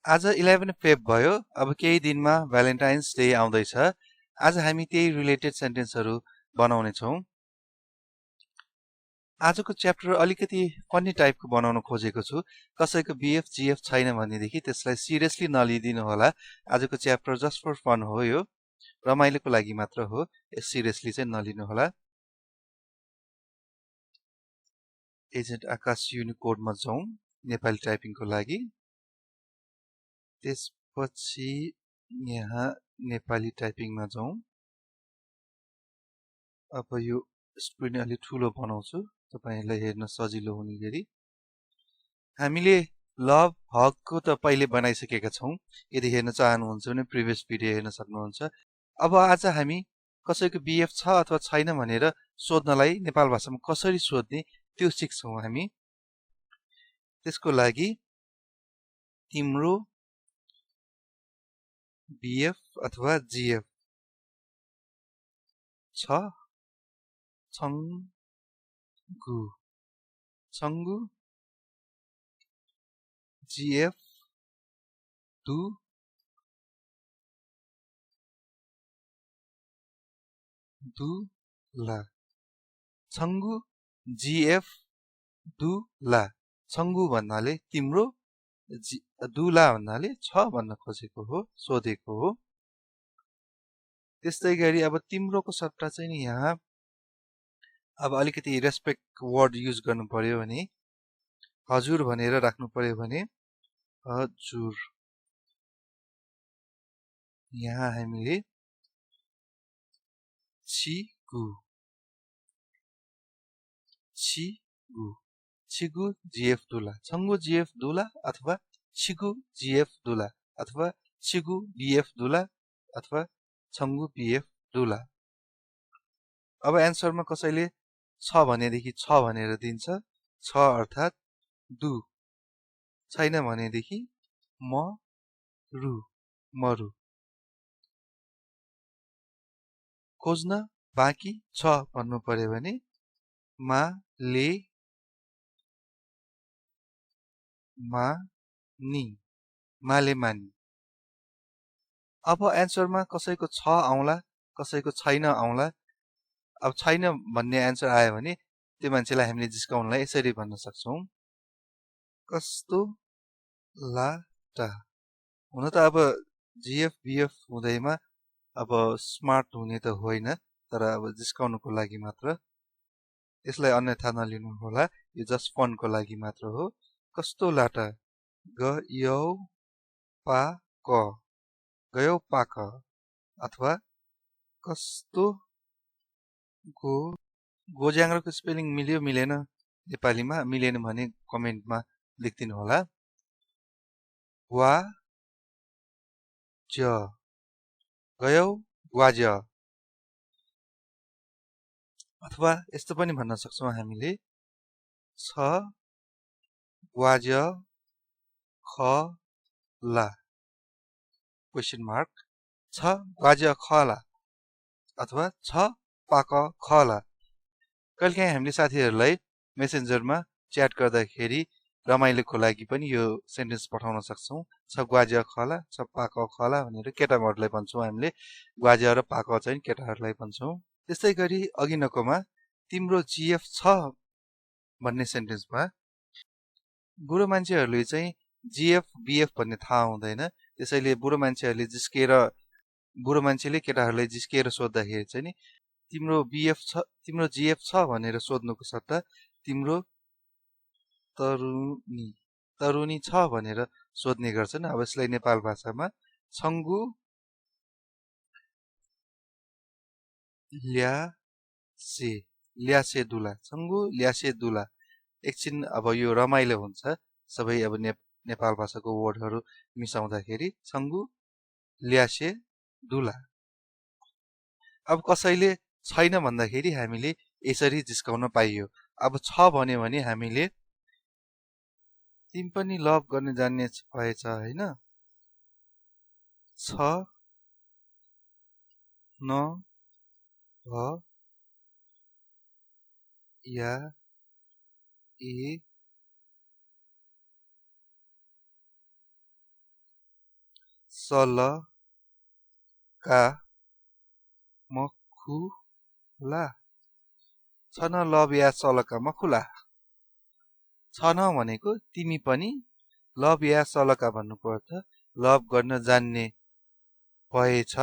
आज 11 फेब भयो। अब केही दिनमा भ्यालेन्टाइन्स डे आउँदैछ। आज हामी त्यही रिलेटेड सेन्टेन्सहरू बनाउने छौं। आजको च्याप्टर अलिकति फन्नी टाइपको बनाउन खोजेको छु। कसैको बीएफ जीएफ छैन भनेदेखि त्यसलाई सिरियसली नलिदिनु होला। आजको च्याप्टर जस्ट फर फन हो, यो रमाइलोको लागि मात्र हो। सिरियसली चाहिँ नलिनु होला। एजेन्ट आकाश युनिकोडमा जाउँ नेपाली टाइपिङको लागि। त्यसपछि यहाँ नेपाली टाइपिङमा जाउँ। अब यो स्क्रिन अलि ठुलो बनाउँछु तपाईहरुलाई हेर्न सजिलो हुने गरी। हामीले लभ हगको त पहिले बनाइसकेका छौं। यदि हेर्न चाहनुहुन्छ भने प्रिभियस भिडियो हेर्न सक्नुहुन्छ। अब आज हामी कसैको बीएफ छ अथवा छैन भनेर सोध्नलाई नेपाल भाषामा कसरी सोध्ने त्यो सिक्छौं हामी। त्यसको लागि तिम्रो बीएफ अथवा जीएफ छ छंगु जीएफ दुला छंगु जीएफ दुला। छंगु भन्नाले तिम्रो, दुला भन्नाले छ भन्न खोजेको हो, सोधेको हो। त्यस्तै गरी अब तिम्रोको सट्टा चाहिँ नि यहाँ अब अलिकति रेस्पेक्ट वर्ड युज गर्नु पर्यो भने हजुर भनेर राख्नु पर्यो भने हजुर। यहाँ हामीले छिगु जीएफ दुला, छंगु जीएफ दुला अथवा छिगु जीएफ दुला अथवा छिगु बीएफ दुला अथवा छंगु बीएफ दुला। अब एन्सरमा कसैले छ भनेदेखि छ भनेर दिन्छ, छ अर्थात दु। छैन भनेदेखि मरु। खोज्न बाँकी छ भन्नु पर्यो भने माले मानी। अब एन्सरमा कसैको छ आउला, कसैको छैन आउला। अब छैन भन्ने एन्सर आयो भने त्यो मान्छेलाई हामीले जिस्काउनलाई यसरी भन्न सक्छौं, कस्तो लाटा। हुन त अब जीएफ बीएफ हुँदैमा अब स्मार्ट हुने त होइन, तर अब जिस्काउनुको लागि मात्र। यसलाई अन्यथा नलिनु होला, यो जस्ट फनको लागि मात्र हो। कस्तो लाटा, गयो पाक अथवा कस्तो गोज्याङ्ग्रोको स्पेलिङ मिल्यो मिलेन नेपालीमा, मिलेन भने कमेन्टमा लेखिदिनु होला। गयो ग्वाज। अथवा यस्तो पनि भन्न सक्छौं हामीले, छ ग्वाज खला क्वेशन मार्क, छ ग्वाज खला अथवा छ पाक खला। कहिलेकाहीँ हामीले साथीहरूलाई मेसेन्जरमा च्याट गर्दाखेरि रमाइलोको लागि पनि यो सेन्टेन्स पठाउन सक्छौं, छ ग्वाज खला, छ पाक खला भनेर केटाहरूलाई भन्छौं हामीले। ग्वाज र पाक चाहिँ केटाहरूलाई भन्छौं। त्यस्तै गरी अघि नकोमा तिम्रो जीएफ छ भन्ने सेन्टेन्समा बुढो मान्छेहरूले चाहिँ जीएफ बीएफ भन्ने थाहा हुँदैन। त्यसैले बुढो मान्छेले केटाहरूलाई जिस्किएर सोद्धाखेरि चाहिँ नि तिम्रो बीएफ छ, तिम्रो जीएफ छ भनेर सोध्नुको सट्टा तिम्रो तरुनी छ भनेर सोध्ने गर्छन्। अब यसलाई नेपाल भाषामा छंगु ल्यासे दुला, छंगु ल्यासे दुला। एकछिन अब यो रमाइलो हुन्छ, सबै अब नेपाल भाषाको वर्डहरू मिसाउँदाखेरि छंगु ल्यासे दुला। अब कसैले छैन भन्दाखेरि हामीले यसरी जिस्काउन पाइयो। अब छ भन्यो भने हामीले तिमी पनि लभ गर्ने जान्ने भएछ हैन, छ न भ या ए सलका मखुला छन लभ या सलका मखुला छन भनेको तिमी पनि लभ या सलका भन्नुको अर्थ लभ गर्न जान्ने भएछ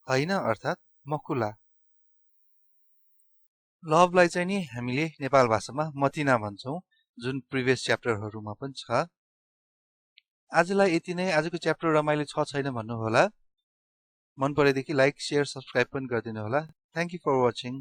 हैन अर्थात् मखुला लभलाई चाहिँ नि हामीले नेपाल भाषामा मतिना भन्छौं जुन प्रिभियस च्याप्टरहरुमा पनि छ आजलाई यति नै आजको च्याप्टर रमाइलो छ छैन भन्नु होला मन परेदेखि लाइक शेयर सब्स्क्राइब पनि गरिदिनु होला थ्यांक यू फर वाचिङ